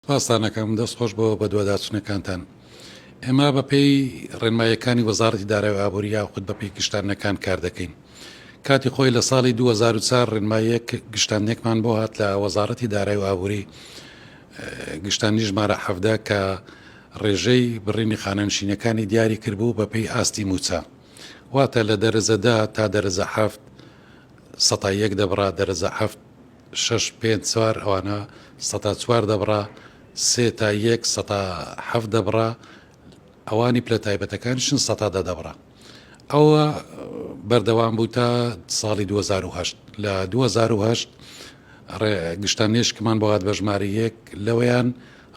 سوپاستان ئەکەم، دەست خۆش بۆ بەدواداچوونەکانتان. ئێمە بەپێی ڕێنماییەکانی وەزاڕەتی دارایی و ئابووری یاخود بەپێی گشتاندنەکان کار دەکەین. کاتی خۆی لە ساڵی 2004 ڕێنماییەک گشتاندنێکمان بۆ هات لە وەزاڕەتی دارایی و ئابووری گشتاندنی ژمارە 17 کە ڕێژەی بڕینی خانەنشینەکانی دیاری کردبوو بەپێی ئاستی مووچە واتە لە دەرەجە دە تا دەرەجە حەفت سەتا یەک دەبڕا دەرەجە حەفت شەش پێنج چوار ئەوانە سەتا چوار دەبڕا، سێ تا یەک سەتا حەفت دەبڕا، ئەوانی پلە تایبەتەکانیشن سەتا دە دەبڕا. ئەوە بەردەوام بوو تا ساڵی 2008. لە 2008 گشتان نێشکمان بۆ هات بە ژمارە یەک، لەوەیان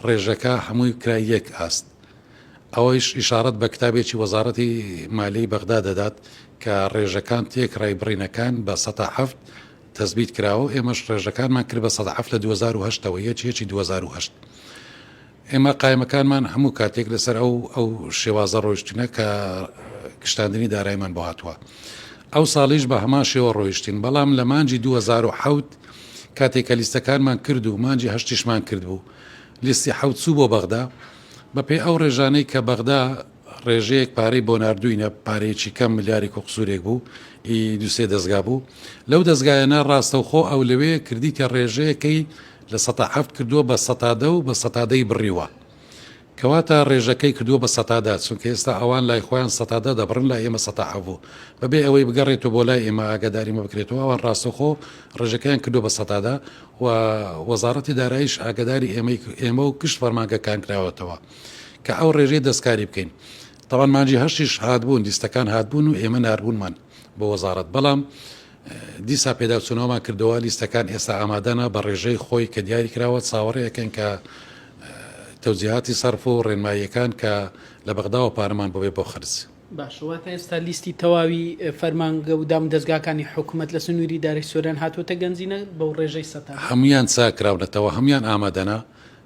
ڕێژەکە هەمووی کرا یەک ئاست. ئەوەیش ئیشاڕەت بە کتابێکی وەزاڕەتی مالیەی بەغدا دەدات کە ڕێژەکان تێکڕای بڕینەکان بە سەتا حەفت تەسبیت کراوە و ئێمەش ڕێژەکانمان کرد بە 107 لە 2008 ەوە یەک یەکی 2008 ئێمە قایمەکانمان هەموو کاتێک لەسەر ئەو ئەو شێوازە ڕۆیشتینە کە گشتاندنی دارایمان بۆ هاتووە ئەو ساڵیش بە هەمان شێوە ڕۆیشتین بەڵام لە مانجی 2007 کاتێک کە لیستەکانمان کرد و مانجی هەشتیشمان کرد بوو لیستی حەوت چوو بۆ بەغدا بەپێی ئەو ڕێژانەی کە بەغدا ڕێژەیەک پارەی بۆ ناردووینە، پارەیەکی کەم، ملیارێک و قسوورێک بوو، ئی دوو سێ دەزگا بوو. لەو دەزگایانە ڕاستەوخۆ ئەو لەوێ کردیتە ڕێژەیەکەی لە سەتا حەفت کردووە بە سەتا دە و بە سەتا دەی بڕیوە. کەواتە ڕێژەکەی کردووە بە سەتا دە، چونکە ئێستا ئەوان لای خۆیان سەتا دە دەبڕن، لای ئێمە سەتا حەفت بوو. بەبێ ئەوەی بگەڕێتەوە بۆ لای ئێمە ئاگاداریمە بکرێتەوە، ئەوان ڕاستەوخۆ ڕێژەکەیان کردووە بە سەتا دە و وەزاڕەتی داراییش ئاگاداری ئێمەی ئێمە و گشت فەرمانگەکان کراوەتەوە. کە ئەو ڕێژەی دەستکاری بکەین. تەبعەن مانگی هەشتیش هاتبوون، لیستەکان هاتبوون و ئێمە ناربوونمان بۆ وەزاڕەت، بەڵام دیسا پێداچوونەوەمان کردەوە، لیستەکان ئێستا ئامادەنە بە ڕێژەی خۆی کە دیاری کراوە، چاوەڕێ ئەکەین کە تەوجیهاتی سەرف و ڕێنماییەکان کە لە بەغداوە پارەمان بۆ بێ بۆ خەرج. باشە واتە ئێستا لیستی تەواوی فەرمانگە و دامودەزگاکانی حکومەت لە سنووری ئیدارەی سۆران هاتووەتە گەنجینە بەو ڕێژەی سەتا؟ هەموویان چاک کراونەتەوە، هەموویان ئامادەنە،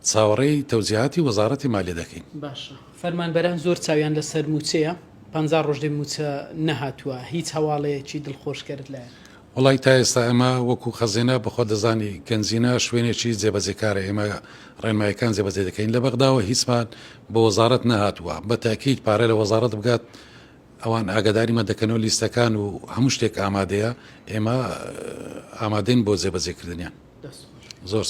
چاوەڕێی تەوجیهاتی وەزاڕەتی مالیە دەکەین. باشە فەرمانبەران زۆر چاویان لەسەر مووچەیە 50 ڕۆژ دێ مووچە نەهاتووە هیچ هەواڵێکی دڵخۆشکەرت لایە؟ وەڵای تا ئێستا ئێمە وەکو خەزێنە بەخۆت دەزانی گەنجینە شوێنێکی جێبەجێکارە ئێمە ڕێنمایەکان جێبەجێ دەکەین لە بەغداوە هیچمان بۆ وەزاڕەت نەهاتووە بە تاکید پارە لە وەزاڕەت بگات ئەوان ئاگاداریمان دەکەنەوە لیستەکان و هەموو شتێک ئامادەیە ئێمە ئامادەین بۆ جێبەجێکردنیان زۆر.